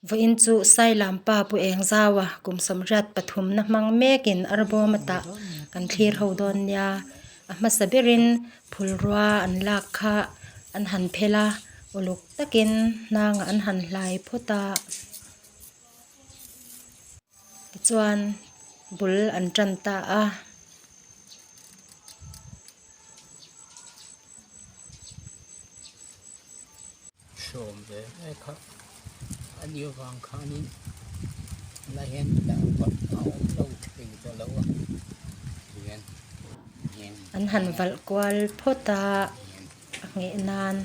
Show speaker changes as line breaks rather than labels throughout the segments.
Vawiin chu Sailampa Pu Engzaua kum 83 na hmang mekin arbawm a tah kan thlir ho dawn nia. A hmasa berin phulrua an lak kha an han phel a, uluk takin hnangah an han hlai phawt a. Tichuan bul an tan ta a.
Hrawm ve ve kha a ni avang khanin la hian dah pat a awm lo thei ta lo a tihian
An han valh kual phawt a a ngheh nan.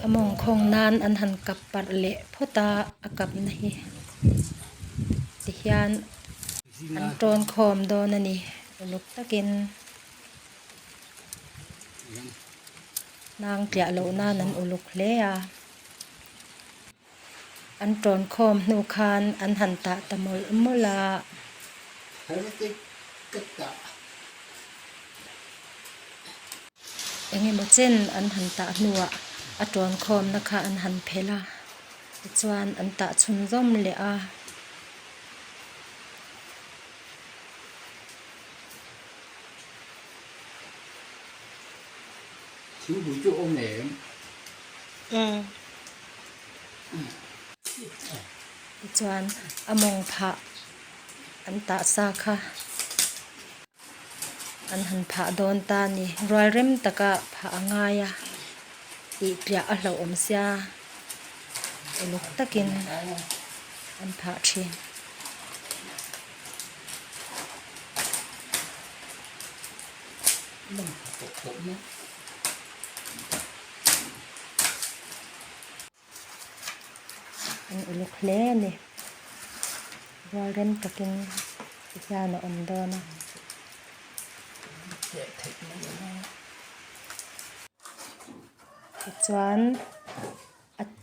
A mawng khawng nan an han kap parh leh phawt a, a kapna hi tihian an tawn khawm dawn a ni uluk takin hnang tliah loh nan an uluk hle a. An tawn khawm hnu khan an han tah ta mawlh mawlh a. Eng emaw chen an han tah hnuah a tawn khawmna kha an han phelh a, tichuan an tah chhunzawm leh a.
Thingpui chu awm em?
Tichuan a mawng phah an tah sa kha an han phah dawn ta a ni. Rual rem taka phah a ngai a, tih tliah a hlauhawm sia uluk takin an phah thin. An uluk hle a ni. Rual rem takin ti hian a awm dawn a. Tichuan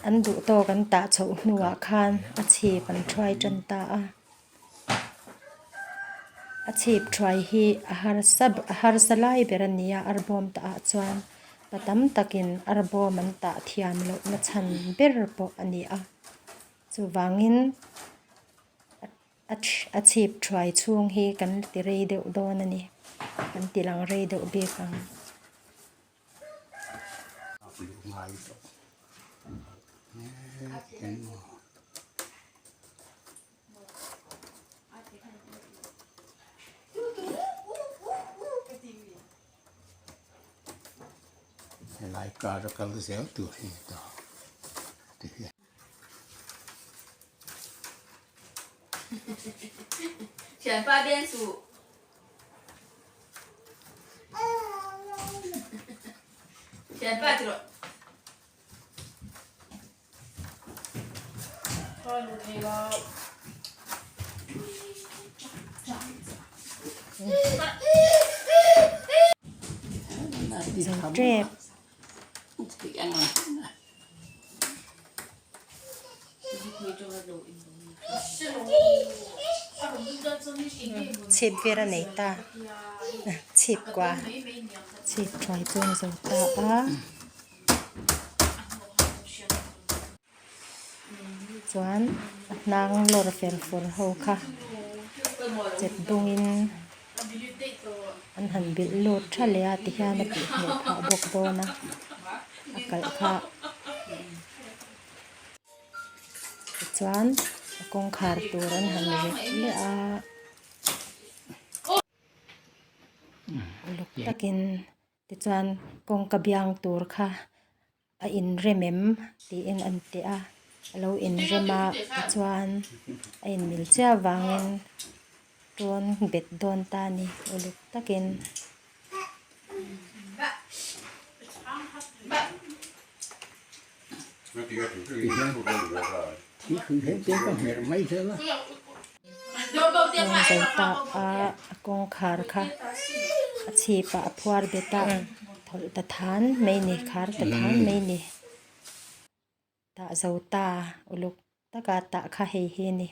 an duh tawk an tah chhoh hnuah khan a chhip an thuai tan ta a. A chhip thuai hi a harsa a harsa lai ber a ni a arbawm tah ah chuan pa tam takin arbawm an tah thiam loh na chhan ber pawh a ni a chuvangin a a chhip thuai chhung hi kan ti rei deuh dawn a ni kan ti lang rei deuh bik ang.
Helai kar a kal zel tur hi a ta ti hian.
Thianpa bian suh. Thianpa ti rawh.
Zo tep. Chhip vel a nei ta chhip kua chhip thuai chu an zo ta a. Chuan a hnang lawr fer fur ho kha chep dungin an han bilh lut tha leh a tihian a tihhmuh phah bawk dawn a a kalh kha tichuan a kawngkhar tur an han rek leh a. Uluk takin Tichuan kawngka biang tur kha a inrem em tiin an teh a, a lo inrem a tichuan a inmil chiah avangin tawn bet dawn ta a ni uluk takin. Zo ta a a kawngkhar kha a chhip ah a phuar bet a thawlh ta than mai ni khar ta than mai ni tah zo ta uluk taka tah kha hei hi a ni.